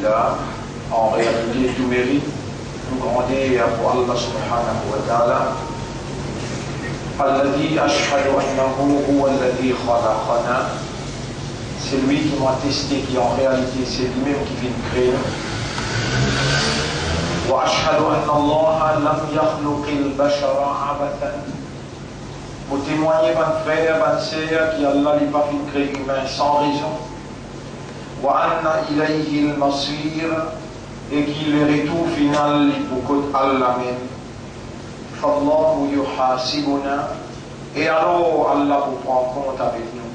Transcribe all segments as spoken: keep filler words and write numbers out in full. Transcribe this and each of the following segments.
An realite, tou merit, tou grandeur pou Allah subhanahu wa ta'ala. Alladhi ashhadu annahu huwa alladhi khalaqana. Se li ki mo ateste ki an realite se limem ki finn kree nou. Wa ashhadu anna Allaha lam yakhluqil bashara abathan. Mo temwagne, bann frer, bann ser, ki Allah li pa finn kree imin san rezon. Wa anna ilayhil masir, e ki leretour final li pou kot Allah mem. Fallahu yuhasibuna, e alor Allah pou pran kont avek nou.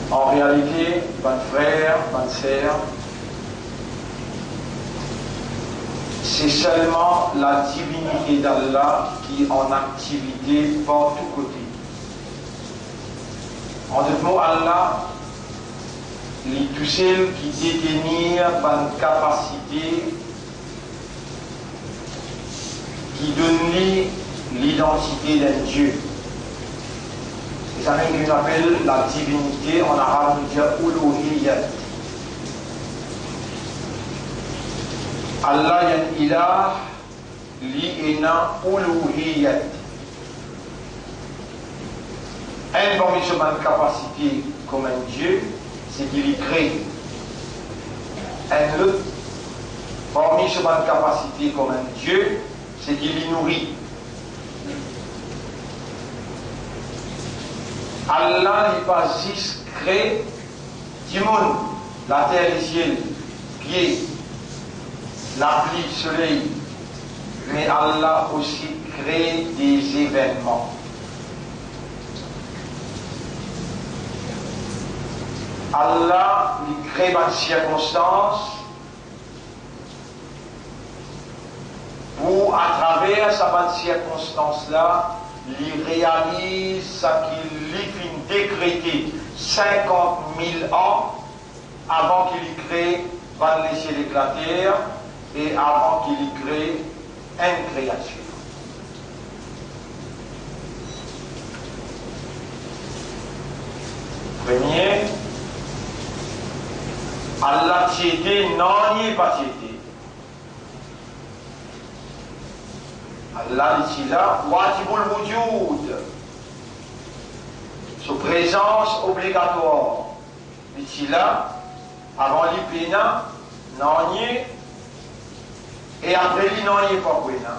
An realite, bann frer, bann ser, se selman la divinite d'Allah ki an aktivite partou kote. An dot mo, Allah, li tousel ki detenir bann kapasite ki donn li lidantite d'enn Die. Se samem ki nou apel la divinite, an arab nou dir uluhiyat. Allah, li enn ilah, li ena uluhiyat. Enn parmi so bann kapasite kouma enn Die, se ki li kree. Enn lot parmi so bann kapasite kouma enn Die, se ki li nouri. Allah, li pa zis kree dimoun, later, lesiel, pie, lapli, soley, me Allah osi kree de zevennman. Allah, li kree bann sirkonstans pou, atraver sa bann sirkonstans la, li realiz seki li finn dekrete sinkant mil an avan ki li kree bann lesiel ek later e avan ki li kree enn kreatir. Premie, Allah ti ete, nanye pa ti ete. Allah, li ti la, wajibul wujud. So prezans obligatwar. Li ti la avan li pena nanye, e apre li nanye pa pou ena.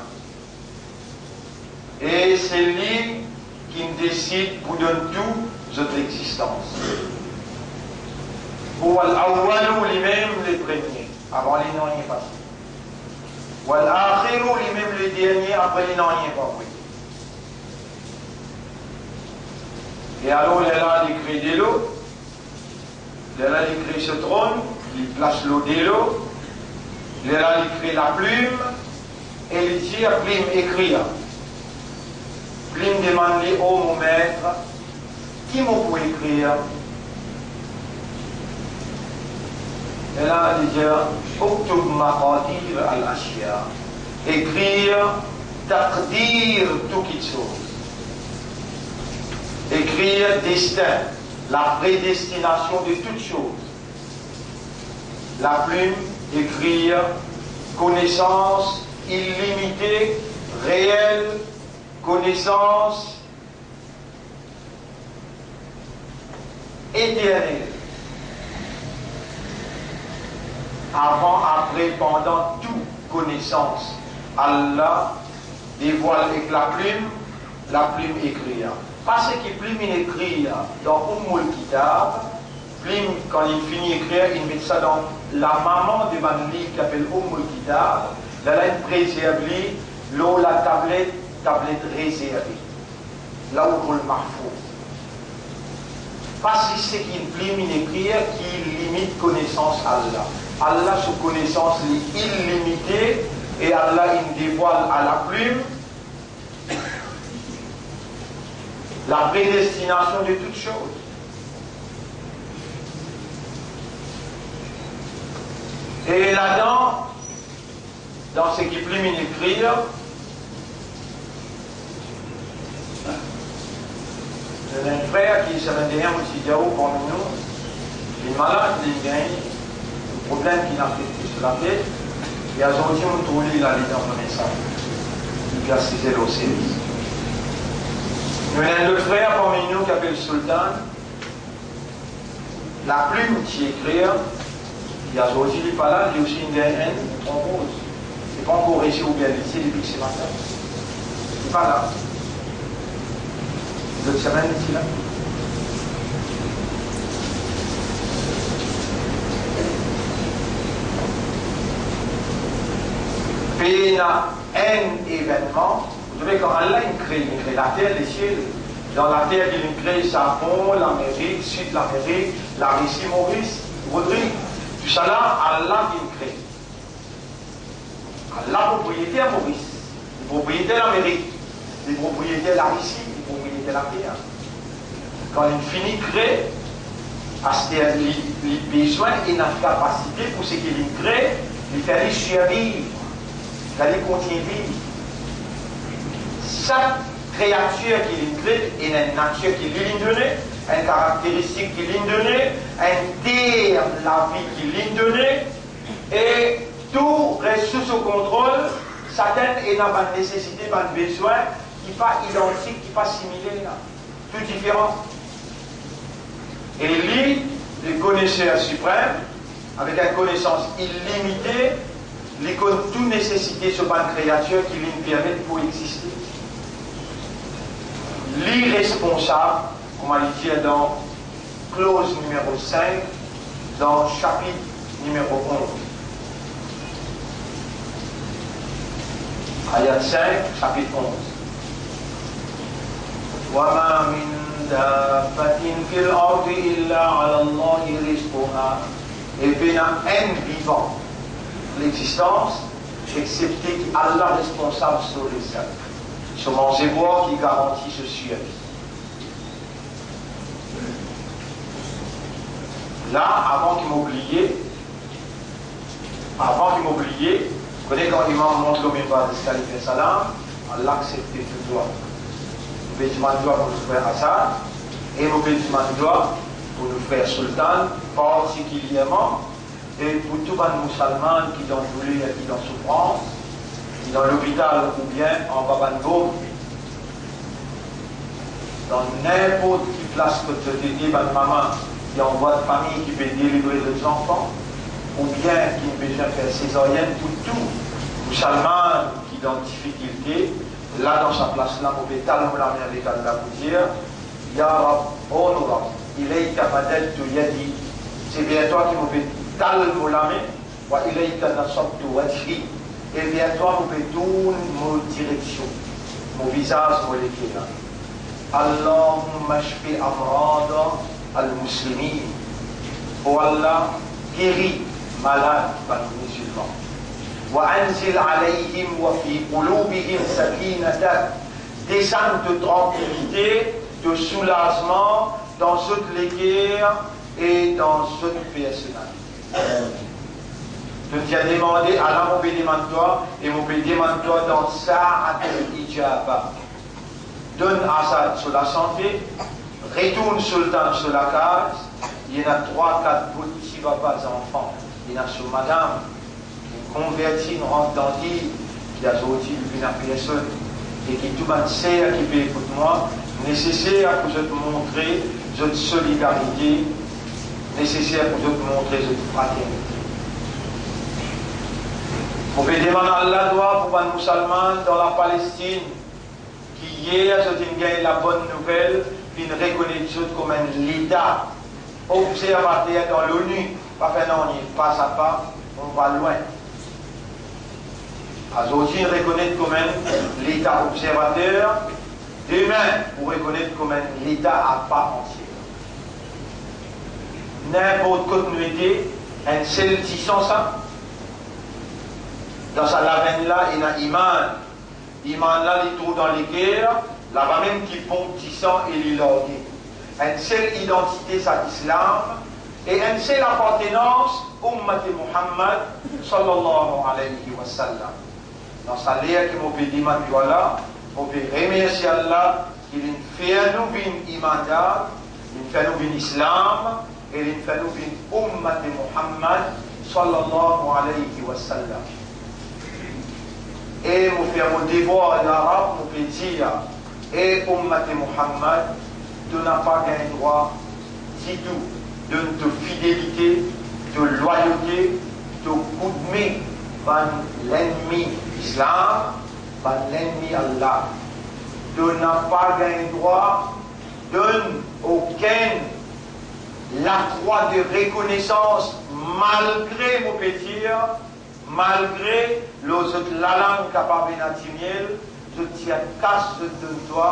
E se li ki'nn desid pou donn tou zot lexistans. Huwal awwalu, limem le premie, avan li nanye pa ti. Wal akhiru, limem le dernie, apre li nanye pa pou ena. E alor, lerla li kre delo, lerla li kre so tronn, li plas lor delo, lerla li kre laplim, e li dir plim, ekrir. Plim demann li, o mo met, ki mo pou ekrir? Lerla li dir, uktub maqadir al ashya, ekrir takdir tou kitsoz. Ekrir destin, la predestinasion de tout soz. Laplim ekrir konesans ilimite, reel, konesans eternel. Avan, apre, pandan, tou konesans Allah devwal ek laplim, laplim ekrir. Parski plim inn ekrir dan Ummul Kitab, plim, kan li fini ekrir, li met sa dan lamama de bann liv ki apel Ummul Kitab, lerla li prezerv li lor latablet, tablet rezerve, Lawhul Mahfuz. Pa zis seki plim inn ekrir ki limit konesans Allah. Allah, so konesans li ilimite, e Allah inn devwal a laplim la predestinasion de tout soz. E ladan, dan seki plim inn ekrir, Nou ena enn frer ki semenn dernie mo ti dir ou, parmi nou, li malad, li gagn enn problem ki inn afekte so latet, e azordi mo trouv li la, li dan mem sa, li pe asize lor ses. Nou ena enn lot frer parmi nou ki apel Sultan, laplim ti ekrir, e azordi li pa la, li osi inn gagn enn tronboz. Li pa ankor resi ouver lizie depi se matin. Li pa la. Lot semenn li ti la. Pena enn evennman, ou trouve kan Allah inn kre, inn kre later, lesiel. Dan later, li inn kre Zapon, Lamerik, Sid Lamerik, Larisi, Moris, Rodrig. Tousala, Allah inn kre. Allah propriyeter Moris, li propriyeter Lamerik, li propriyeter Larisi, li propriyeter later. Kan li fini kre, aster li, li bizin ena kapasite pou seki li kre, li fer li sirviv, fer li kontign viv. Sak kreatir ki li kre, ena enn natir ki li, li done, enn karakteristik ki li done, enn ter lavi ki li done, e tou res sou so kontrol. Sakenn ena bann nesesite, bann bizin ki pa idantik, ki pa similer, tou diferan. E li, le koneser siprem, avek enn konesans ilimite, li konn tou nesesite so bann kreatir ki li permet pou existe. Li responsab, kouma li dir dan kloz nimero sink, dan sapit nimero onz. Ayat sink, sapit onz. Wa ma min dabbatin fil ardi illa ala Allahi rizquha. E pena enn vivan lexistans, exsepte ki Allah responsab so rizq, so manze bwar ki garanti so sirvi. La, avan ki mo bliye, avan ki mo bliye, kone kan imam mont lor minbar ziska li fer salam, Allah aksepte tou dwa. Mo pe dimann dwa pou nou frer Asad, e mo pe dimann dwa pou nou frer Sultan, partikilierman, e pou tou bann mousalman ki dan douler, ki dan soufrans, ki dan lopital oubien anba bann bom, dan ninport ki plas kot zot ete, bann mama ki anvwat fami ki pe delivre zot zanfan, oubien ki bizin fer sezaryenn, pou tou mousalman ki dan difikilte, la dan sa plas la, mo pe tal mo lame avek Allah pou dir, Ya Rab, o nou Rab, ilayka madadtu yadi, se ver twa ki mo pe tal mo lame, wa ilayka nasabtu wajhi, e ver twa mo pe tourn mo direksion, mo vizaz, mo leker la. Allahumma shfi amrada al-muslimin. O Allah, geri malad bann mizilman. Wa anzil alayhim wa fi qulubihim sakinatak. Desann to trankilite, to soulazman dan zot leker e dan zot personalite. To ti a demande, ala mo pe demann twa, e mo pe demann twa dan saatil ijaba. Donn Asad so lasante, retourn Sultan so lakaz, li ena trwa, kat bout ti papa zanfan, li ena so madam, li konverti, li rant dan dil, ki azordi li pena personn, e ki tou bann ser ki pe ekout mwa, neseser pou zot montre zot solidarite, neseser pou zot montre zot fraternite. Mo pe demann Allah dwa pou bann mousalman dan Lapalestinn, ki yer zot inn gagn labonn nouvel, finn rekonet zot kouma enn leta. Obzervater dan l'ONU pa fer nanye, pas a pa, on va lwin. Azordi inn rekonet kouma enn leta obzervater, demin pou rekonet kouma enn leta apa antie. Ninport kot nou ete, enn sel disan sa, dan sa lavenn la ena iman. Iman la, li trouv dan leker, laba mem ki ponp disan e li large. Enn sel idantite, sa Islam, e enn sel apartenans, Ummat Muhammad, sallallahu alayhi wa sallam. Dan sa ler ki mo pe demann dwa la, mo pe remersie Allah, ki linn fer nou vinn imandar, linn fer nou vinn Islam, e linn fer nou vinn ummat Muhammad, sallallahu alayhi wa sallam. E mo fer mo devwar larab, mo pe dir, e ummat Muhammad, to napa gagn drwa ditou donn to fidelite, to lwayote, to koudme bann lennmi Islam, bann lennmi Allah. To napa gagn drwa donn okenn lakrwa de rekonesans, malgre, mo pe dir, malgre lor zot lalang kapav ena dimiel, zot tir kas zot donn twa,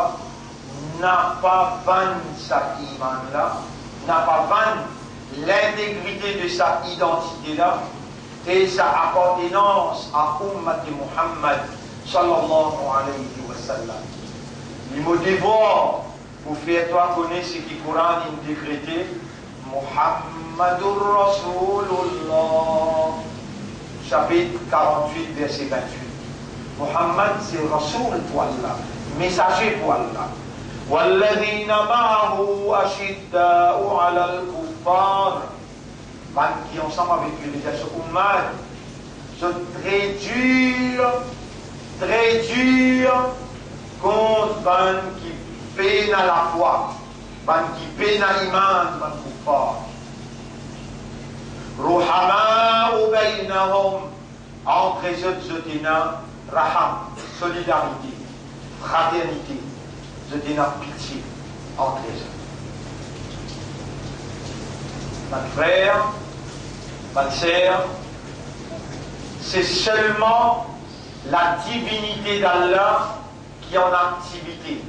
napa vann sa iman la, napa vann lintegrite de sa idantite la, e sa apartenans a ummat Muhammad, sallallahu alayhi wa sallam. Li mo devwar pou fer twa kone seki Koran inn dekrete, Muhammadur Rasulullah, sapit karant-wit, verse vintwit. Muhammad se Rasoul pou Allah, mesaze pou Allah. Walladhina ma'ahu ashidda'u alal kuffar. Bann ki ansam avek li, li dir so ummat, zot tre dir, tre dir kont bann ki pena lafwa, bann ki pena iman, bann kuffar. Ruhama'u baynahum, antre zot, zot ena raham, solidarite, fraternite, zot ena pitie antre zot. Bann frer, bann ser, se selman la divinite d'Allah ki an aktivite.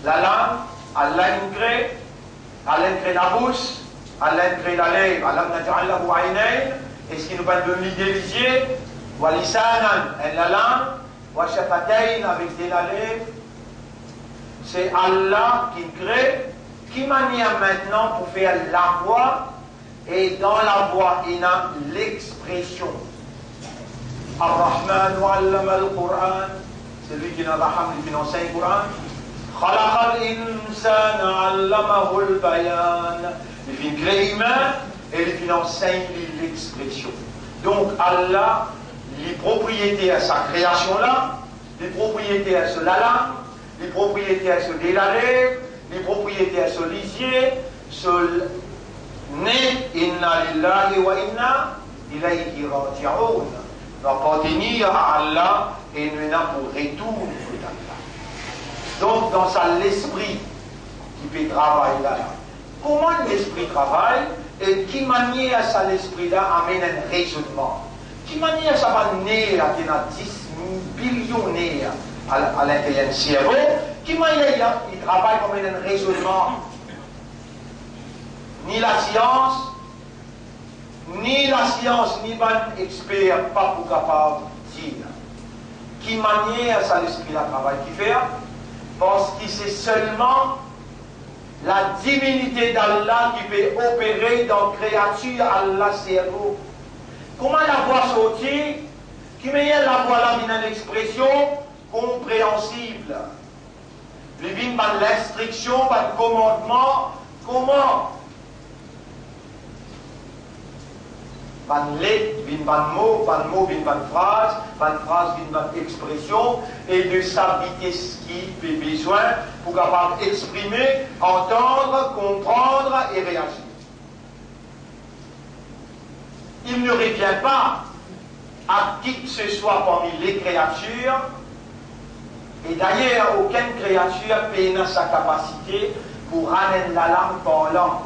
Lalang, Allah inn kre, Allah inn kre labous, Allah inn kre lalev, alam naj'al lahu aynayn, eski nou pa donn li de lizie? Wa lisanan, enn lalang, wa shafatayn, avek de lalev. Se Allah ki kre. Ki manier mintnan pou fer lavwa, e dan lavwa ena lexpresion? Ar-Rahmanu allama al-Quran, selwi ki ena raham, li finn ansegn Koran. Khalaqal insana allamahul bayan, li finn kre imin e li finn ansegn li lexpresion. Donk, Allah, li propriyeter sa kreasion la, li propriyeter so lalang, li propriyeter so de lalev, li propriyeter so lizie, so l-, ne, inna lillahi wa inna ilayhi raji'un. Nou apartenir a Allah e nou ena pou retourn kot Allah. Donk, dan sa lespri ki pe travay la, la, kouma lespri travay e ki manier sa lespri la amenn enn rezonnman? Ki manier sa bann ner la ki ena dis bilion ner a, a linterier enn servo, ki manier li, li travay pou amenn enn rezonnman? Ni lasians, ni lasians, ni bann exper pa pou kapav dir ki manier sa lespri la travay. Kifer? Parski se selman la divinite d'Allah ki pe opere dan kreatir Allah servo. Kouma lavwa sorti? Ki manier lavwa la vinn enn expresion konpreansib? Li vinn bann linstriksion, bann komandman. Kouma? Bann let vinn bann mo, bann mo vinn bann fraz, bann fraz vinn bann expresion, e de sa vites ki pe bizin pou kapav exprime, antann, konprann e reazir. Il ne revient pas à qui que ce soit parmi les créatures, e dayer, okenn kreatir pena sa kapasite pou rann enn lalang parlan.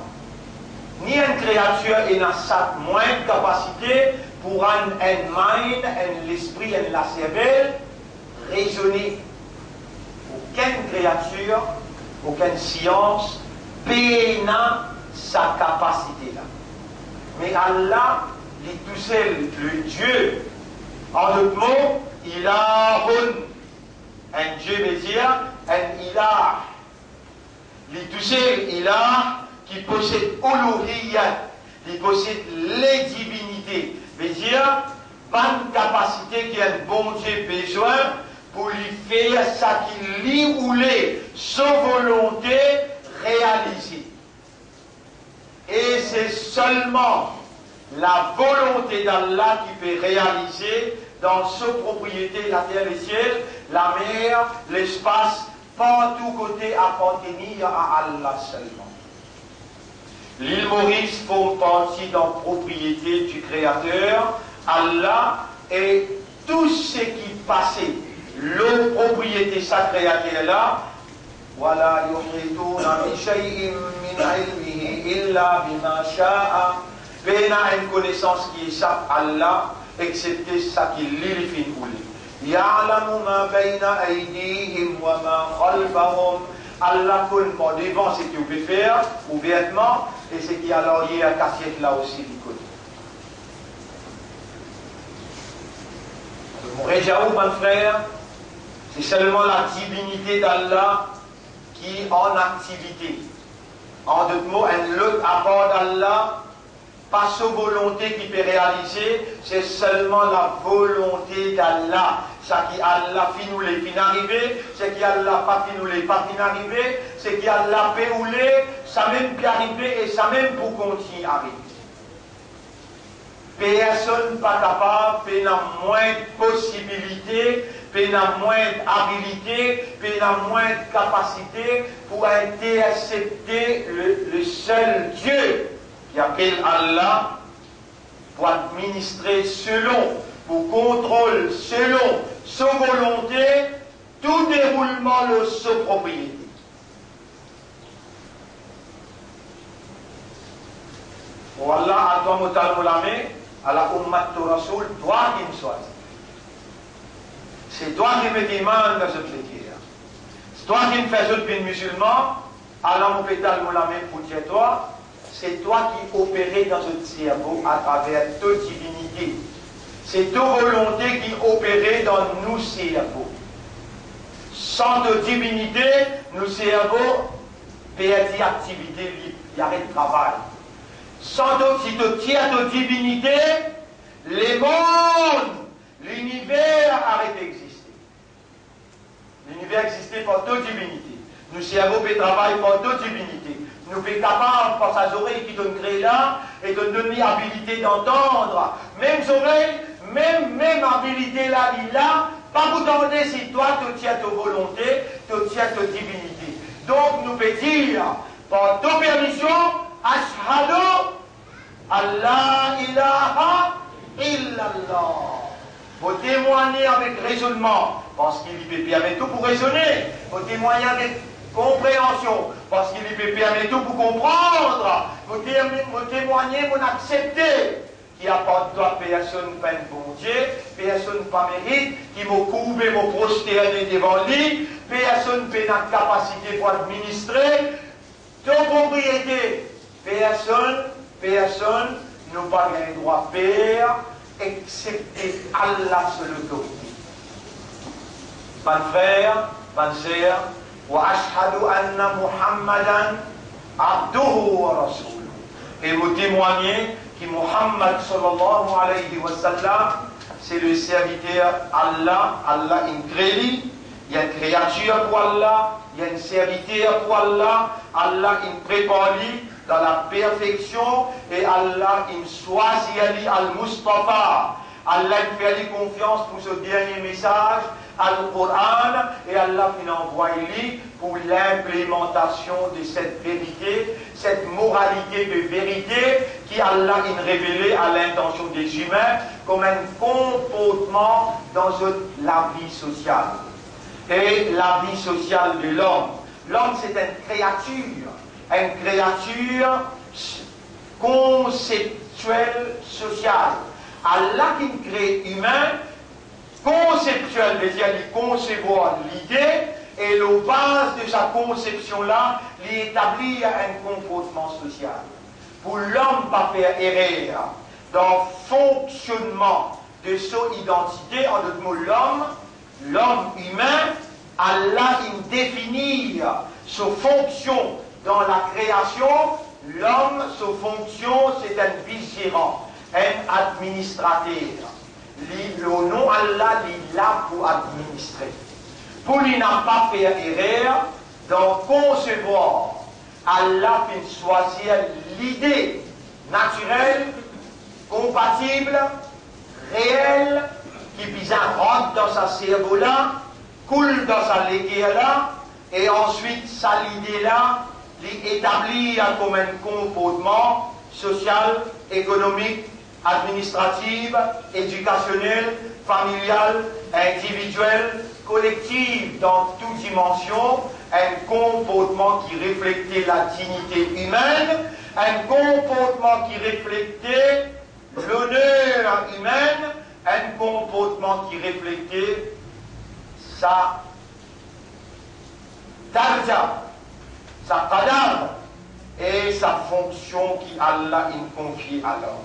Ni enn kreatir ena sa mwin kapasite pou rann enn mind, enn lespri, enn laservel rezone. Okenn kreatir, okenn sians pena sa kapasite la. Me Allah, li tousel, le Dieu. An dot mo, ilahun. Enn Die ve dir enn ilah. Li tousel ilah ki posed uluhiyya, li posed ledivinite, ve dir bann kapasite ki enn Bondie bizin pou li fer seki li oule, so volonte realize. E se selman lavolonte d'Allah ki pe realize dan so propriete, later, lesiel, lamer, lespas, partou kote apartenir a Allah selman. Lil Moris form parti dan propriete di Kreater, Allah, e tou seki pase lor propriete sa Kreater la, "Wala yuhituna bi shay'in min ilmihi illa bima sha'a." Pena enn konesans ki esap Allah, eksepte seki li, li finn oule. "Ya'lamu ma bayna aydihim wa ma khalfahum." Allah konn par devan seki ou pe fer ouvertman, e seki a laryer, kasiet la osi li konn. Mo redir ou, bann frer, se selman ladivinite d'Allah ki an aktivite. An dot mo, enn lot apar d'Allah, pa so volonte ki pe realize, se selman lavolonte d'Allah. Seki Allah finn oule, finn arive, seki Allah pa finn oule, pa finn arive, seki Allah pe oule, samem pe arive e samem pou kontign arive. Personn pa kapav, pena mwin posibilite, pena mwin abilite, pena mwin kapasite pou intersepte le, le sel Die ki apel Allah, pou administre selon, pou kontrol selon so volonte, tou deroulman lor so propriete. O Allah, a twa mo tann mo lame, a la ummat to Rasoul, twa ki swazir. Se twa ki met iman dan zot leker. Se twa ki fer zot vinn mizilman, ala mo pe tann mo lame pou dir twa, se twa ki opere dan zot servo atraver to divinite. Se to volonte ki opere dan nou servo. San to divinite, nou servo perdi aktivite, li, li aret travay. San to, si to tir to divinite, lemond, liniver aret existe. Liniver existe par to divinite. Nou servo pe travay par to divinite. Nou pe kapav, par sa zorey ki to'nn kree la, e to'nn donn li abilite d'antand. Mem zorey, mem, mem abilite la, li la, pa pou tande si twa to tir to volonte, to tir to divinite. Donk nou pe dir, par to permision, ashhadu an la ilaha illallah. Mo temwagne avek rezonnman, parski li pe permet ou pou rezone. Mo temwagne avek konpreansion, parski li pe permet ou pou konpran. Mo tem-, mo temwagne, mo aksepte ki apar twa personn pa enn Bondie, personn pa merit ki mo kourbe, mo prosterne devan li, personn pena kapasite pou administre, to propriete, personn, personn, nou pa gagn drwa per, eksepte Allah so lotorite. Bann frer, bann ser, wa ashhadu anna Muhammadan abduhu wa rasuluh. E mo temwagne ki Muhammad sallallahu alayhi wa sallam, se le serviter Allah, Allah inn kree li, li enn kreatir pou Allah, li enn serviter pou Allah, Allah inn prepar li dan laperfeksion e Allah inn swazir li Al-Mustafa. Allah inn fer li konfians pou so dernie mesaz, Al-Quran, e Allah finn anvway li pou linplemantasion de set verite, set moralite de verite ki Allah inn revele a lintansion de zimin kom enn konportman dan zot lavi sosial. E lavi sosial de lom. Lom se enn kreatir, enn kreatir konseptiel sosial. Allah ki kree imin, konseptiel, vedir li konsevwar lide, e lor baz de sa konsepsion la, li etablir enn konportman sosial. Pou lom pa fer erer dan fonksionnman de so idantite, an dot mo, lom, lom imin, Allah inn definir so fonksion dan lakreasion, lom so fonksion se enn vizeran, enn administrater. Li, lor non Allah, li la pou administre. Pou li napa fer erer dan konsevwar, Allah finn swazir lide natirel, konpatib, reel, ki bizin rant dan sa servo la, koul dan sa leker la, e answit sa lide la, li etablir kom enn konportman sosial, ekonomik, administrativ, edikasionel, familial, individiel, kolektif, dan tou dimansion, enn konportman ki reflekte ladignite imenn, enn konportman ki reflekte loner imenn, enn konportman ki reflekte sa darja, sa qadar e sa fonksion ki Allah inn konfie a lom.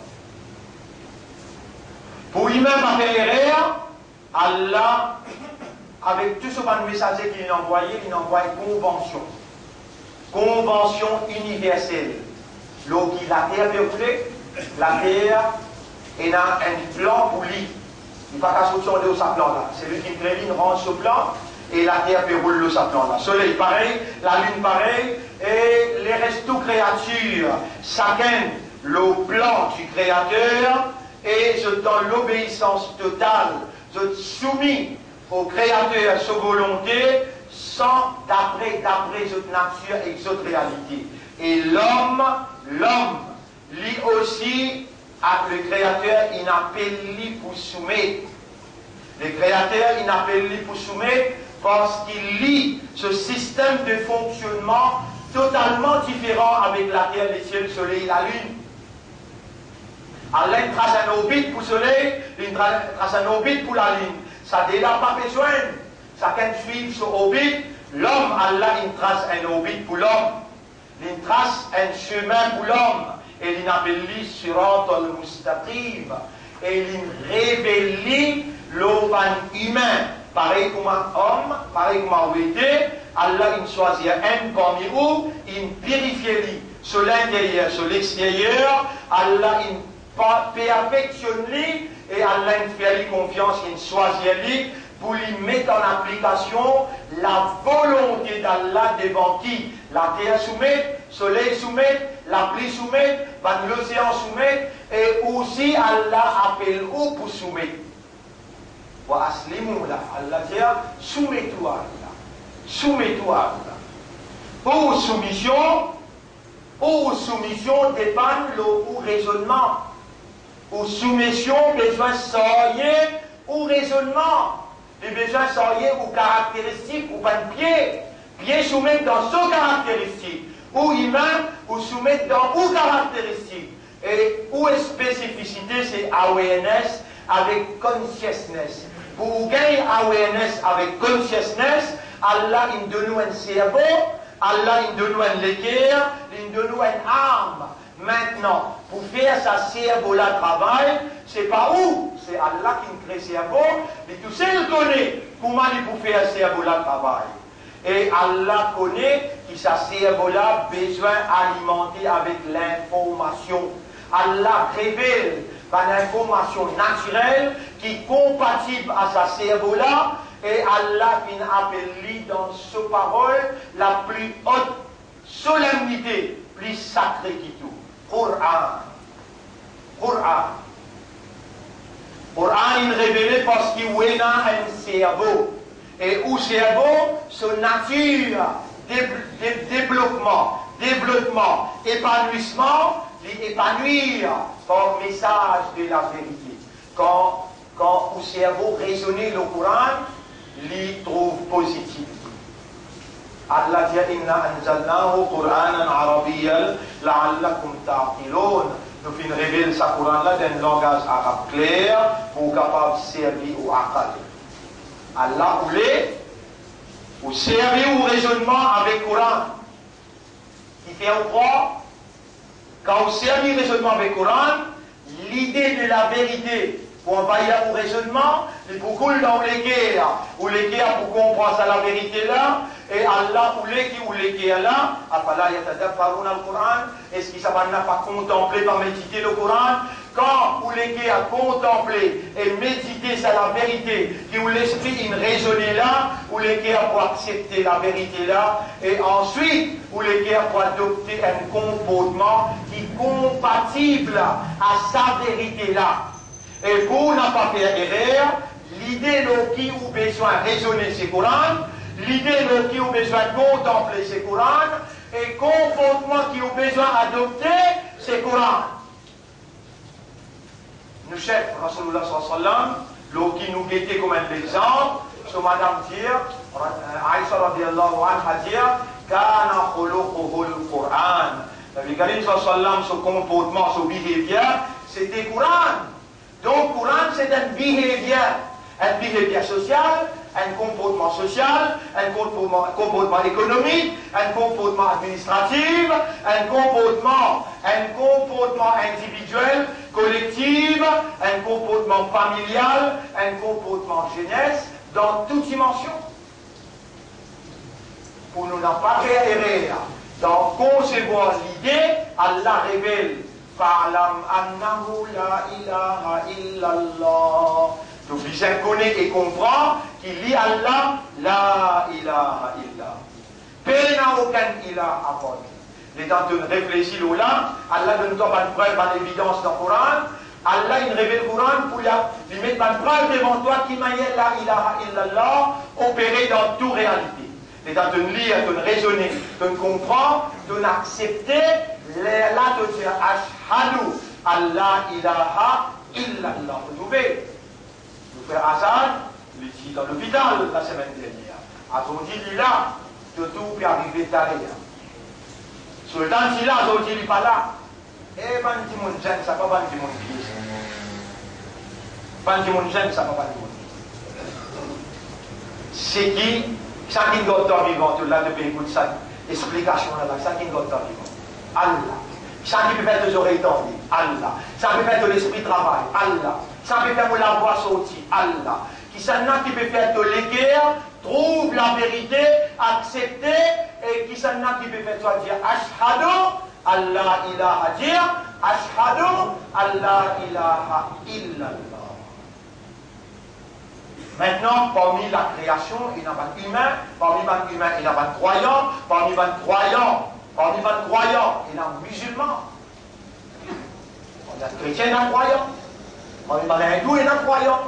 Pou imin pa fer erer, Allah, avek tou so bann mesaze ki li inn anvwaye, li inn anvway konvansion. Konvansion iniversel. Lor ki later pe roule, later ena enn plan pou li. Li pa kapav sorti andeor sa plan la. Selwi ki kre li, li rann so plan, e later pe roul lor sa plan la. Soley parey, lalinn parey, e leres tou kreatir, sakenn lor plan di Kreater, e zot dan lobeisans total, zot soumi o Kreater so volonte, san, dapre, dapre zot natir ek zot realite. E lom, lom, li osi, a, le Kreater inn apel li pou soumet. Le Kreater inn apel li pou soumet, parski li, so sistem de fonksionnman totalman diferan avek later, lesiel, soley, lalinn. Allah inn tras enn orbit pou soley, li inn tra-, tras enn orbit pou lalinn. Sa de la pa pe zwenn. Sakenn swiv so orbit. Lom, Allah inn tras enn orbit pou lom. Li inn tras enn semin pou lom, e li inn apel li Siratal Mustaqim. E li inn revel li lor bann imin, parey kouma om, parey kouma ou ete, Allah inn swazir enn parmi ou, inn pirifie li, so linteryer, so lexteryer, Allah inn pa-, perfeksionn li, e Allah inn fer li konfians, inn swazir li pou li met an aplikasion lavolonte d'Allah devan ki later soumet, soley soumet, lapli soumet, bann losean soumet, e osi Allah apel ou pou soumet. Wa aslimu lah, Allah dir, soumet ou a Allah. Soumet ou a Allah. Ou soumision, ou soumision depann lor ou rezonnman. Ou soumision bizin sarye ou rezonnman. Li bizin sarye ou karakteristik, ou bann pie. Pie soumet dan so karakteristik. Ou imin, ou soumet dan ou karakteristik. E ou spesifisite se awareness avek consciousness. Pou ou gagn awareness avek consciousness, Allah inn donn ou enn servo, Allah inn donn ou enn leker, li inn donn ou enn arm. Mintnan, pou fer sa servo la travay, se pa ou, se Allah ki kre servo, li tousel kone kouma li pou fer servo la travay. E Allah kone ki sa servo la bizin alimante avek linformasion. Allah revel bann informasion natirel ki konpatib a sa servo la, e Allah finn apel li dan so parol lapli ot solemnite, pli sakre ki tou. Koran. Koran. Koran inn revele parski ou ena enn servo. E ou servo, so natir de-, de-, deblokman, devlotman, epanwisman, li epanwi par mesaz de laverite. Kan, kan ou servo rezone lor Koran, li trouv pozitif. Allah dir, "Inna anzalnahu Qur'anan Arabiyyan la'allakum ta'qilun." Nou finn revel sa Koran la dan enn langaz arab kler pou ou kapav servi ou akal. Allah oule ou servi ou rezonnman avek Koran. Kifer ou krwar, kan ou servi rezonnman avek Koran, lide de laverite pou anvayir ou rezonnman, li pou koul dan ou leker, ou leker pou konpran sa laverite la, E Allah, oule ki ou leker la, afala yatadabbaruna al-Quran, eski sa bann la pa kontanple, pa medite Lekoran? Kan ou leker kontanple e medite sa laverite ki ou lespri inn rezone la, ou leker pou aksepte laverite la, e answit ou leker pou adopte enn konportman ki konpatib a sa verite la. E pou napa fer erer, lide lor ki ou bizin rezone se Koran, lide lor ki ou bizin kontanple se Koran, e konportman ki ou bizin adopte se Koran. Nou sef Rasoulillah sallallahu alayhi wa sallam, lor ki nou gete kouma enn lexanp, so madam dir, Aisha radiyallahu anha dir, kana khuluquhul Quran. Nabi Karim sallallahu alayhi wa sallam, so konportman, so behavior, se te Koran. Donk, Koran, se enn behavior, enn behavior sosial, enn konportman sosial, enn konportman, konportman ekonomik, enn konportman administratif, enn konportman, enn konportman individiel, kolektif, enn konportman familial, enn konportman zenes, dan tou dimansion. Pou nou napa fer erer dan konsevwar lide, Allah revel, "Fa'lam annahu la ilaha illallah." To bizin kone e konpran ki li Allah, la ilaha illa. Pena okenn ilah apar li. Letan to reflesi lor la, Allah donn twa bann prev, bann evidans dan Koran. Allah inn revel Koran pou li, li met bann prev devan twa ki manier la ilaha illallah opere dan tou realite. Letan to lir, to rezone, to konpran, to aksepte, lerla to dir, "Ashhadu an la ilaha illallah." Ou trouve? Nou frer Azad, li ti dan lopital lasemenn dernier. Azordi li la, to tour pe arive taler. Sultan ti la, azordi li pa la. E bann dimoun zenn, sa pa bann dimoun pie sa. Bann dimoun zenn, sa pa bann dimoun pie. Seki, sa ki gard twa vivan, to la to pe ekout sa, explikasion la, sa ki gard twa vivan? Allah. Sa ki pe fer to zorey tande? Allah. Sa pe fer to lespri travay? Allah. Sa pe fer mo lavwa sorti? Allah. Kisannla ki pe fer to leker trouv laverite, aksepte, e kisannla ki pe fer twa dir, "Ashhadu an la ilaha", dir, "Ashhadu an la ilaha illallah"? Aster, parmi lakreasion, ena bann imin, parmi bann imin, ena bann krwayan, parmi bann krwayan, parmi bann krwayan, ena mizilman. Parmi bann kretien, ena krwayan. Parmi bann indou, ena krwayan.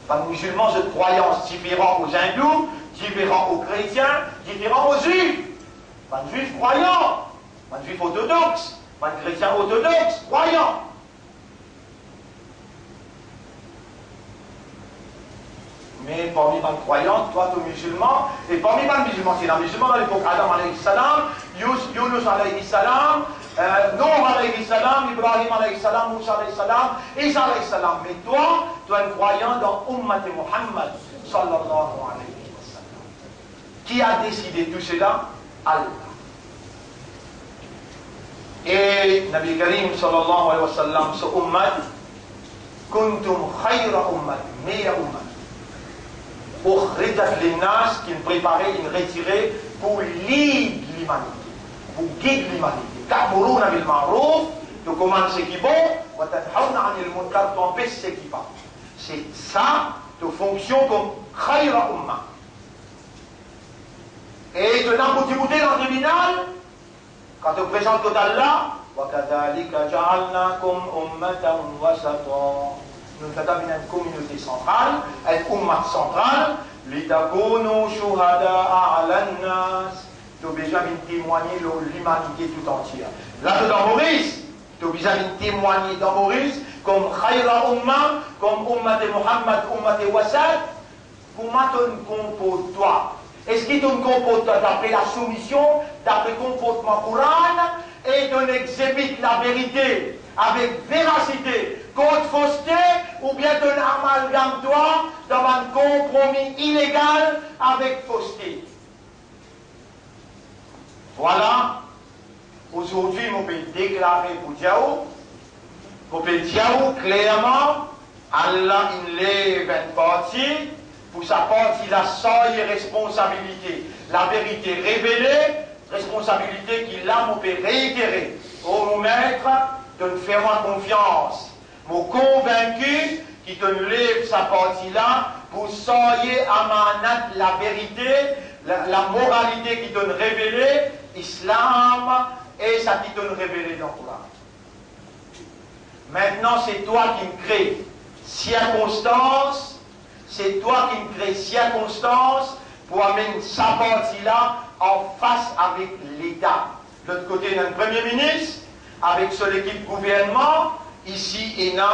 Bann mizilman, zot krwayans diferan o zindou, diferan o kretien, diferan o zwif. Bann zwif krwayan, bann zwif ortodox, bann kretien ortodox, krwayan. Me parmi bann krwayan, twa to mizilman, e parmi bann mizilman, ti ena mizilman dan lepok Adam alayhi salam, Yous-, Younous alayhi salam, eh, Nouh alayhi salam, Ibrahim alayhi salam, Mousa alayhi salam, Isa alayhi salam. Me twa, to enn krwayan dan Ummat Muhammad sallallahu alayhi wa sallam. Qui a décidé tout cela? Allah. E Nabi Karim sallallahu alayhi wa sallam, so ummat, kuntum khayra ummat, meilleur ummat, ukhrijat linnas, ki inn prepare, inn retire pou lead limanite, pou gid limanite. Ta'muruna bil ma'ruf, to komann seki bon, wa tanhawna anil munkar, to anpes seki pa bon. Se sa to fonksion kom khayra umma. E to ena pou diboute dan tribinal, kan to prezant kot Allah, wa kadhalika ja'alnakum ummatan wasata. Nou finn vinn enn kominote santral, enn ummat santral, litakunu shuhada'a 'alan nas. To bizin vinn temwagne lor limanite tou antie. La to dan Moris, to bizin vinn temwagne dan Moris, kom khayra umma, kom ummat Muhammad, ummat wasat. Kouma to inn konport twa? Eski to inn konport twa dapre lasoumision, dapre konportman Koran, e to inn exhibit laverite avek verasite kont foste, oubien to inn amalgam twa dan bann konpromi ilegal avek foste? Vwala, azordi mo pe deklare pou dir ou, mo pe dir ou klerman, Allah inn lev enn parti, pou sa parti la sarye responsabilite, Laverite revele, responsabilite ki la mo pe reitere. O mo Met, to'nn fer mwa konfians. Mo konvinki ki to'nn lev sa parti la pou sarye amanat laverite, la, lamoralite ki to'nn revele, Islam, e sa ki to'nn revele dan Koran. Mintnan, se twa ki kre sirkonstans, se twa ki kre sirkonstans pou amenn sa parti la anfas avek Leta. Lot kote, ena enn premie minis avek so lekip gouvernman. Isi, ena,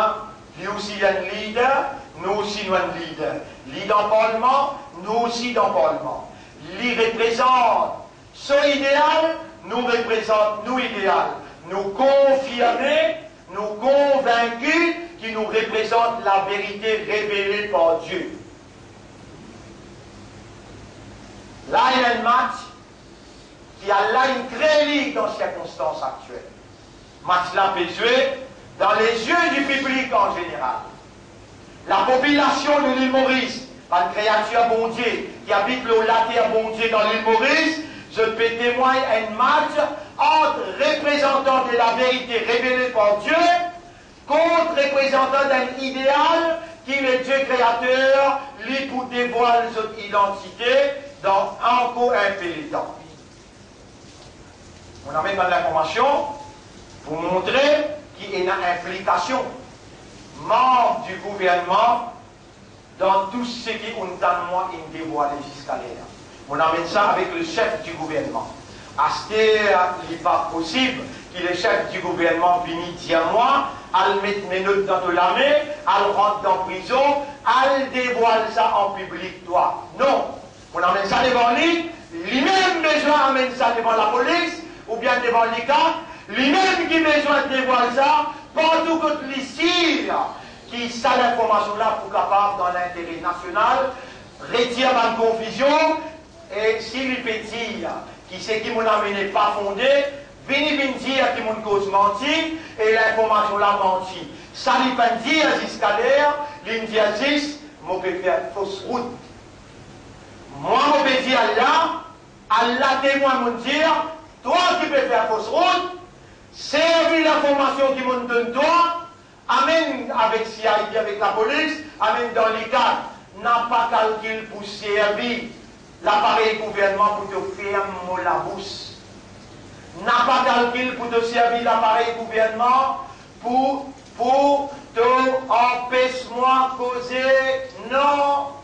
li osi enn lider, nou osi nou enn lider. Li dan parlman, nou osi dan parlman. Li reprezant so ideal, nou reprezant nou ideal. Nou konfirme, nou konvinki ki nou reprezant laverite revele par Die. La, ena enn match ki Allah inn kre li dan sirkonstans aktiel. Match la pe zwe dan lezie di piblik an zeneral. Lapopilasion de Lil Moris, bann kreatir Bondie ki abit lor later Bondie dan Lil Moris, zot pe temwagn enn match ant reprezantan de laverite revele par Die kont reprezantan dan enn ideal ki Ledie Kreater, li pou devwal zot idantite dan ankor enpe letan. Mo amenn bann linformasion pou montre ki ena inplikasion. Manb di gouvernman, dan tou seki ounn tann mwa inn devwale ziska ler la. Mo amenn sa avek le sef di gouvernman. Aster, li pa posib ki le sef di gouvernman vini dir mwa, al met menot dan to lame, al rant dan prizon, al devwal sa an piblik twa. Non. Mo amenn sa devan li, limem bizin amenn sa devan lapolis oubien devan l'ICAT, limem ki bizin devwal sa, partou kot li sir ki sa linformasion la pou kapav, dan lintere nasional, retir bann konfizion, e si li pe dir ki seki mo amenn pa fonde, vini vinn dir ki mo koz manti, e linformasion la manti. Sa li pa'nn dir ziska ler, li'nn dir zis, mo pe fer fos rout. Mwa, mo pe dir Allah, Allah temwin, mo dir, twa ki pe fer fos rout, servi linformasion ki mo'nn donn twa, amenn avek C I D, avek lapolis, amenn dan l'ICAT. Napa kalkil pou servi laparey gouvernman pou to ferm mo labous. Napa kalkil pou to servi laparey gouvernman pou, pou to anpes mwa koze, non.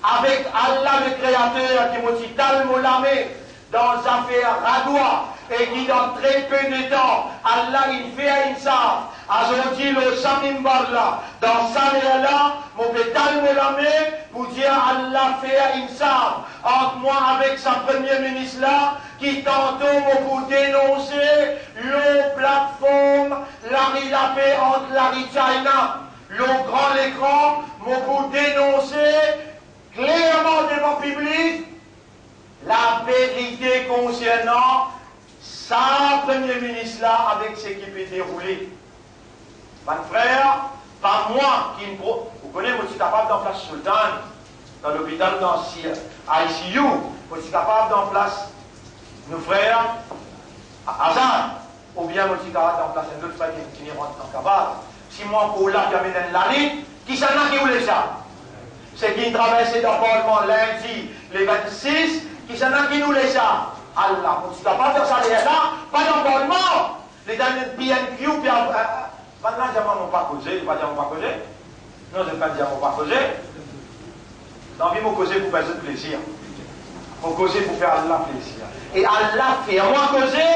Avek Allah le Kreater ki mo ti tal mo lame dan zafer radwa e ki dan tre pe de tan Allah inn fer insaf. Azordi lor sa minbar la, dan sa ler la, mo pe tal mo lame pou dir Allah fer insaf ant mwa avek sa premie minis la ki tanto mo pou denonse lor platform Lari Lape ant Lari China. Lor gran lekran, mo pou denonse klerman devan piblik laverite konsernan sa premie minis la avek seki pe deroule. Bann frer, pa mwa ki pro-, ou kone, mo ti kapav dan plas Sultan, dan lopital, dan si-, I C U, mo ti kapav dan plas nou frer Azan. Oubien mo ti kapav dan plas enn lot frer ki, ki rant dan kaval. Si mwa ankor la, ki amenn enn lalit, kisannla ki oule sa? Seki traverse dan parlman lindi le vennsis, kisannla ki oule sa? Allah, mo ti kapav dan sa ler la, pa dan parlman. Letan enn P N Q, P N Q, bann la dir mwa mo pa koze, pa dir mo pa koze. Non, zot pa dir mo pa koze. Lavi mo koze pou fer zot plezir. Mo koze pou fer Allah plezir. E Allah fer mwa koze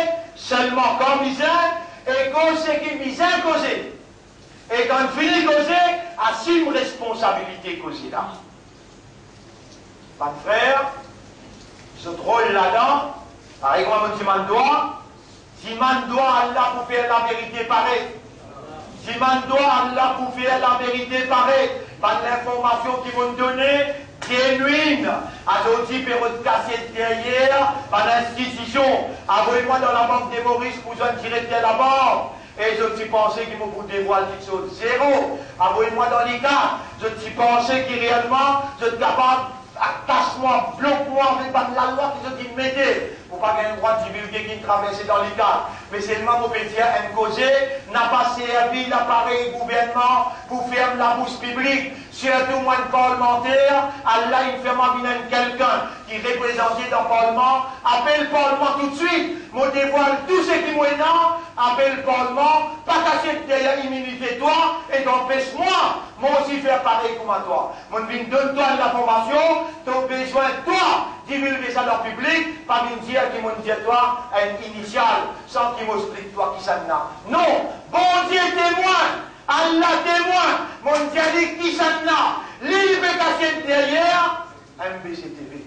selman kan bizin, e koz seki bizin koze. E kan fini koze, asim responsabilite koze la. Bann frer, zot rol ladan, parey kouma mo dimann twa, dimann twa Allah pou fer laverite paret. Dimann twa Allah pou fer laverite paret. Bann linformasion ki mo'nn done, jenwinn. Azordi pe rod kasiet deryer bann institision. Avoy mwa dan Labank de Moris pou zwenn direkter labank. E zot ti panse ki mo pou devwal kiksoz? Zero. Avoy mwa dan l'ICAT. Zot ti panse ki reelman zot kapav Atas mwa, blok mwa avek bann lalwa ki zot inn mete pou pa gagn drwa divilge ki inn traverse dan lekat. Me selman mo pe dir enn koze, napa servi laparey gouvernman pou ferm labous piblik, sirtou mwa enn parlmanter. Allah inn fer mwa vinn enn kelkenn ki reprezante dan parlman, apel parlman toutswit, mo devwal tou seki mo ena, apel parlman, pa kasiet deryer iminite twa ek anpes mwa, mwa osi fer parey kouma twa. Mo'nn vinn donn twa enn linformasion, to bizin twa divilge sa dan piblik, pa vinn dir ki mo'nn dir twa enn inisial, san ki mo explik twa kisannla. Non, Bondie temwin, Allah temwin, mo'nn dir li kisannla, li, li pe kasiet deryer M B C T V.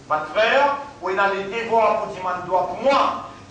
Bann frer, ou ena ledevwar pou dimann dwa pou mwa,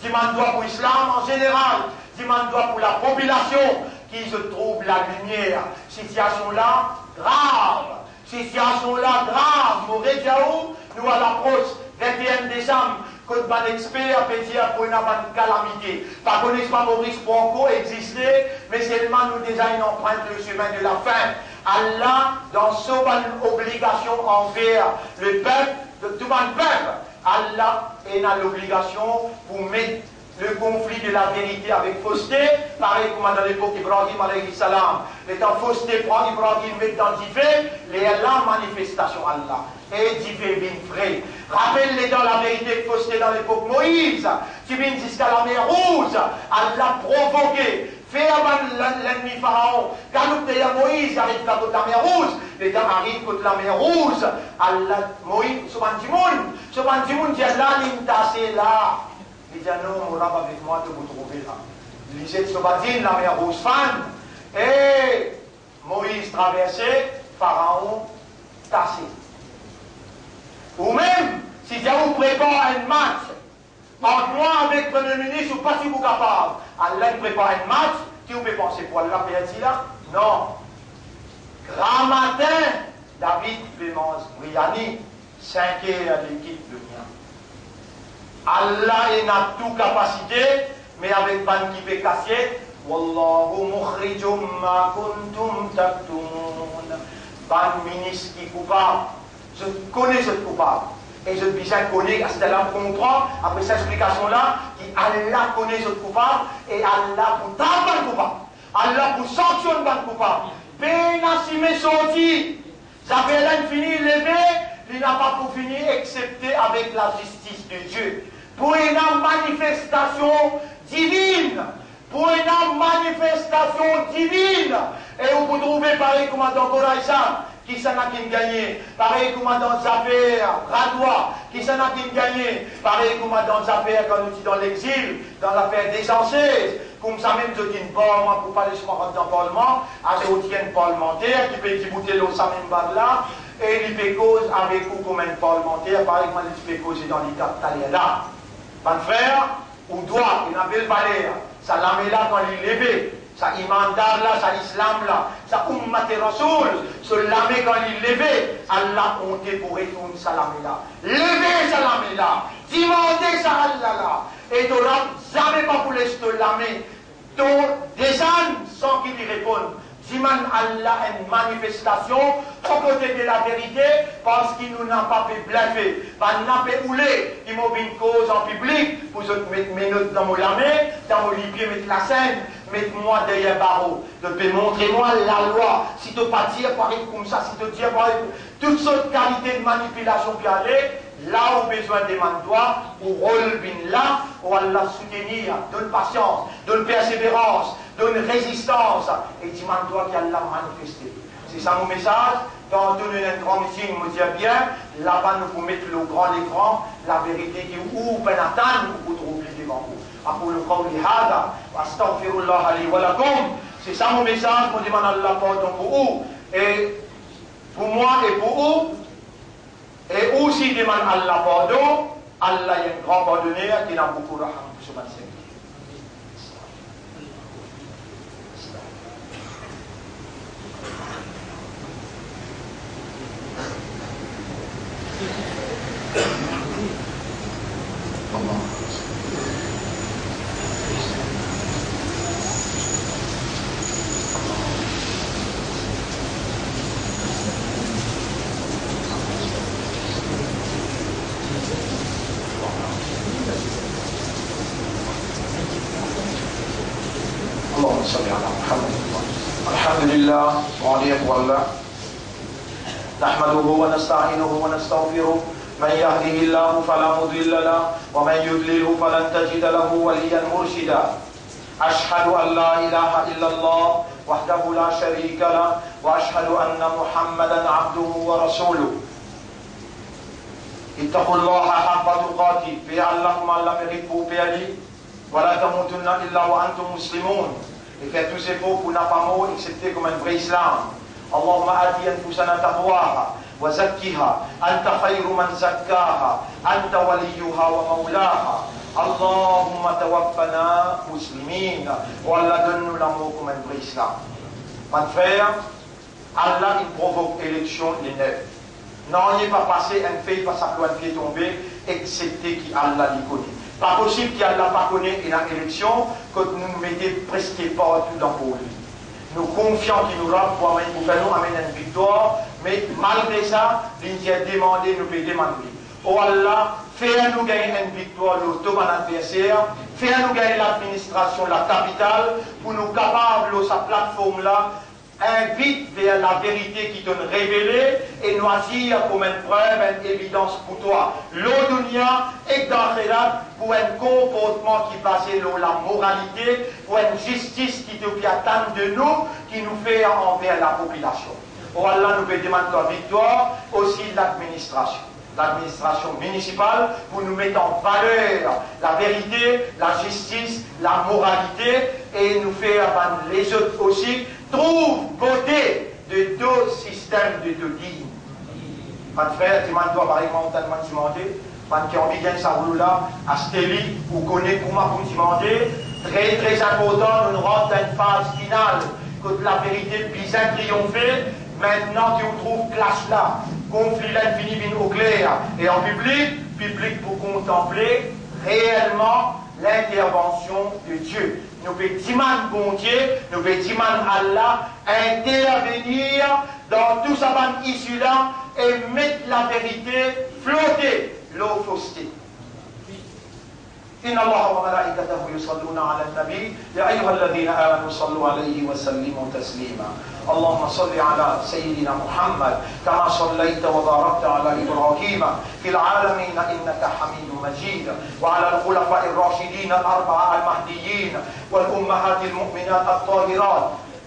dimann dwa pou islam an zeneral, dimann dwa pou lapopilasion, ki zot trouv lalimier. Sitiasion la grav. Sitiasion la grav. Mo redir ou, nou al apros vinteenn desam, kot bann exper pe dir pou ena bann kalamite. Pa kone si pa Moris pou ankor existe, me selman nou deza inn anprint le chemin de la fin. Allah, dan so bann obligasion anver lepep, de tou bann pep, Allah ena lobligasion pou met le konfli de laverite avek foste, parey kouma dan lepok Ibrahim alayhi salam. Letan foste pran Ibrahim, met dan dife, lerla manifestasion Allah. E dife vinn fre. Rapel letan laverite ek foste dan lepok Moiz, ti vinn ziska Lamer Rouz, Allah provoke, fer bann lenn-, lennmi Faraon galoup deryer Moiz, ariv kot Lamer Rouz. Letan ariv kot Lamer Rouz, Allah, Moiz, so bann dimoun, so bann dimoun dir Allah, li inn tase la. Li dir, non, mo Rab avek mwa, to pou trouve la. Li zet so badinn, Lamer Rouz fann, e Moiz traverse, Faraon tase. Ou mem, si dir ou prepar enn match ant mwa avek Premie Minis, ou pa ti pou kapav. Allah inn prepar enn match, ki ou pe panse pou Allah perdi la? Non. Gramatin, David pe manz briani, sinker lekip donia. Allah ena tou kapasite, me avek bann ki pe kasiet, wallahu mukhrijum ma kuntum taktumun. Bann minis ki koupab, zot kone zot koupab. E zot bizin kone, aster la konpran, apre sa explikasion la, ki Allah kone zot koupab, e Allah pou tap bann koupab. Allah pou sanksionn bann koupab. Pena sime sorti. Zafer la inn fini, leve, li napa pou fini exsepte avek lazistis de Die. Pou ena manifestasion divinn. Pou ena manifestasion divinn. E ou pou trouve parey kouma dan Qurayza, kisannla ki'nn gagne. Parey kouma dan zafer Radwa, kisannla ki'nn gagne. Parey kouma dan zafer kan nou ti dan lexil, dan lafer Desanchez. Koumsa mem zot inn bar mwa pou pa les mwa rant dan parlman, azordi enn parlmanter ki pe diboute lor sa minbar la, e li pe koz avek ou kouma enn parlmanter, parey kouma li ti pe koze dan lekat taler la. Bann frer, ou drwa, ena bel valer, sa lame la kan li leve, sa imandar la, sa islam la, sa ummat Rasoul, so lame kan li leve, Allah onte pou retourn sa lame la. Leve sa lame la, dimande sa Allah la, e to Rab zame pa pou les to lame to desann san ki li reponn. Dimann Allah enn manifestasion okote de laverite, parski nou napa pe blefe. Bannla pe oule ki mo vinn koz an piblik pou zot met menot dan mo lame, dan mo lipie met lasenn, met mwa deryer baro. Zot pe montre mwa lalwa, si to pa dir parey koumsa, si to dir parey, tou sort kalite de manipilasion pe ale. La ou bizin demann twa, ou rol vinn la, ou Allah soutenir, donn pasians, donn perseverans, donn rezistans, e dimann twa ki Allah manifeste. Se sa mo mesaz. Tanto nou ena enn gran meeting, mo dir bien, laba nou pou met lor gran lekran laverite ki ou pena tann, ou pou trouv li devan ou. Aqulu qawli hadha, wa astaghfirullaha li wa lakum. Se sa mo mesaz, mo demann Allah pardon pou ou, e pou mwa e pou ou. E osi demann Allah pardon, Allah enn gran pardoner ki ena boukou raham pou so bann serviter. صل على محمد. الحمد لله، ونعم بالله. نحمده ونستعينه ونستغفره. من يهده الله فلا مضل له، ومن يضلله فلن تجد له وليا مرشدا. أشهد أن لا إله إلا الله وحده لا شريك له، وأشهد أن محمدا عبده ورسوله. اتقوا الله حق تقاته. Per Allah kouma Allah merit pou per li. ولا تموتن إلا وأنتم مسلمون. E fer tou zefor pou napa mor exsepte kouma enn vre Islam. اللهم آت أنفسنا تقواها وزكها أنت خير من زكاها أنت وليها ومولاها. اللهم توفنا مسلمين. O Allah, donn nou lamor kouma enn vre Islam. Bann frer, Allah inn provok eleksion le nef. Nanye pa pase, enn fey pa sap lor enn pie tonbe, exsepte ki Allah li kone. Pa posib ki Allah pa kone ena eleksion kot nou mete preske partou dan por li. Nou konfian ki nou Rab pou amenn, pou fer nou amenn enn viktwar, me malgre sa, li dir demande, nou pe demann li. O Allah, fer nou gagn enn viktwar lor to bann adverser, fer nou gagn ladministrasion lakapital, pou nou kapav lor sa platform la, invit ver laverite ki to'nn revele e nou azir kouma enn prev, enn evidans pou twa, lor dounia ek dan laxirat, pou enn konportman ki baze lor lamoralite, pou enn zistis ki to pe atann de nou, ki nou fer anver lapopilasion. O Allah, nou pe demann twa viktwar, osi ladministrasion, ladministrasion minisipal, pou nou met an valer laverite, lazistis, lamoralite, e nou fer bann lezot osi trouv bote de to sistem de to din. Bann frer, dimann twa parey mwa, ou tann mwa dimande, bann ki anvi gagn sa rolo la, aste li, ou kone kouma pou dimande. Tre, tre inportan, nou rant dan enn faz final, kot laverite bizin triyonfe. Mintnan ki ou trouv klas la, konfli la inn fini vinn okler, e an piblik, piblik pou kontanple reelman lintervansion de Die. Nou pe dimann Bondie, nou pe dimann Allah intervenir dan tou sa bann isi la e met laverite flote lor foste. إن الله وملائكته يصلون على النبي، يا أيها الذين آمنوا صلوا عليه وسلموا تسليما. اللهم صل على سيدنا محمد كما صليت وباركت على إبراهيم في العالمين إنك حميد مجيد، وعلى الخلفاء الراشدين الأربعة المهديين والأمهات المؤمنات الطاهرات.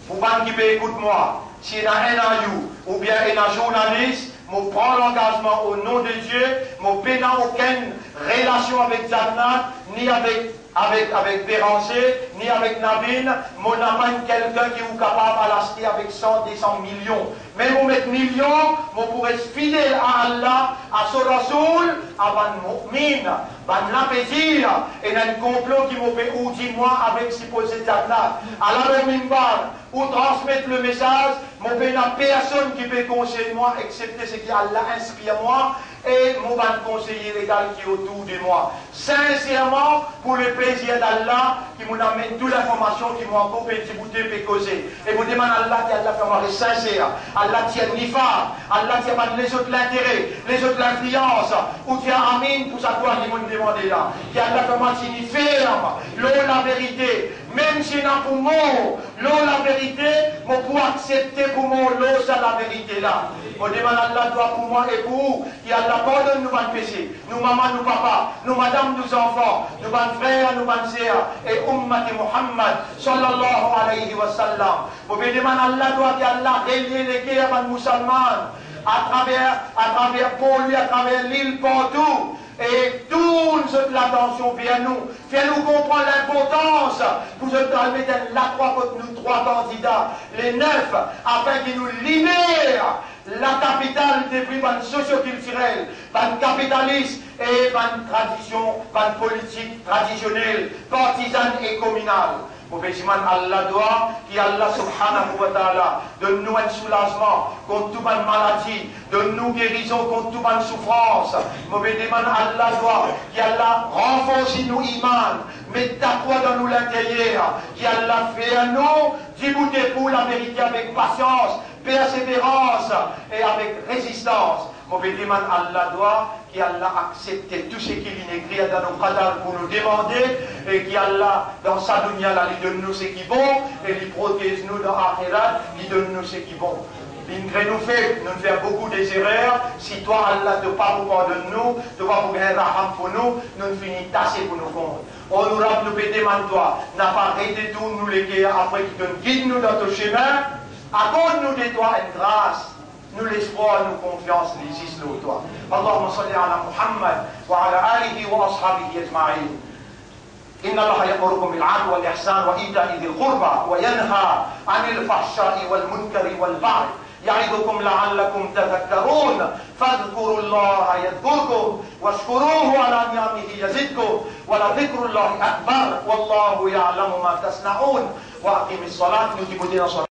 Pou bann ki pe ekout mwa, si ena enn ayou oubien ena zournalis, mo pran langazman o non de Die, mo pena okenn relasion avek Djannat, ni avek, avek, avek Béranger, ni avek Navin. Mo napa enn kelkenn ki ou kapav al aste avek san, de san milion. Me mo met milion, mo pou res fidel a Allah, a so Rasoul, a bann mo'min, bann lapezir. Ena enn konplo ki mo pe ourdi mwa avek sipoze Djannat. Al lor mimbar, ou transmet lemesaz, mo pena personn ki pe konsey mwa exsepte seki Allah inspir mwa e mo bann konseye legal ki otour de mwa. Sinserman, pou leplezir d'Allah, ki mo'nn amenn tou linformasion ki mo ankor pe diboute, pe koze. E mo demann Allah ki Allah fer mwa res sinser. Allah tir nifaq, Allah tir bann lezot lintere, lezot linflians. Ou dir amin pou sa dwa ki mo'nn demande la. Ki Allah fer mwa tini ferm lor laverite, mem si ena pou mor lor laverite, mo pou aksepte pou mor lor sa laverite la. Mo demann Allah dwa pou mwa e pou ou, ki Allah pardonn nou bann pese, nou mama, nou papa, nou madam, nou zanfan, nou bann frer, nou bann ser, e oummat Muhammad sallallahu alayhi wa sallam. Mo pe demann Allah dwa ki Allah relie leker bann mousalman atraver, atraver port li, atraver lil, partou, e tourn zot latansion ver nou, fer nou konpran linportans pou zot al met enn lakrwa kot nou trwa kandida, le nef, afin ki nou liber lakapital depi bann sosio-kiltirel, bann kapitalis e bann tradision, bann politik tradisionel, partizan e kominal. Mo pe dimann Allah dwa ki Allah subhanahu wa ta'ala donn nou enn soulazman kont tou bann maladi, donn nou gerizon kont tou bann soufrans. Mo pe demann Allah dwa ki Allah ranforsi nou iman, met takwa dan nou linteryer, ki Allah fer nou diboute pou laverite avek pasians, perseverans e avek rezistans. Mo pe demann Allah twa, ki Allah aksepte tou seki linn ekrir dan nou katar pou nou demande, e ki Allah, dan sa dounia la, li donn nou seki bon, e li protez nou dan axirat, li donn nou seki bon. Linn kre nou feb, nou fer boukou de zerer, si twa Allah to pa pou pardonn nou, to pa pou gagn raham pou nou, nou fini tase pou nou kont. Onorab, nou pe demann twa, napa retourn nou leker apre ki to'nn gid nou dan to semin, akord nou de twa enn gras, nou lespwar, nou konfians li zis lor twa. اللهم صل على محمد وعلى آله وأصحابه أجمعين. إن الله يأمركم بالعدل والإحسان وإيتاء ذي القربى وينهى عن الفحشاء والمنكر والبغي يعظكم لعلكم تذكرون. فاذكروا الله يذكركم واشكروه على نعمه يزدكم ولذكر الله أكبر والله يعلم ما تصنعون. وأقم الصلاة. Nou ti kote dan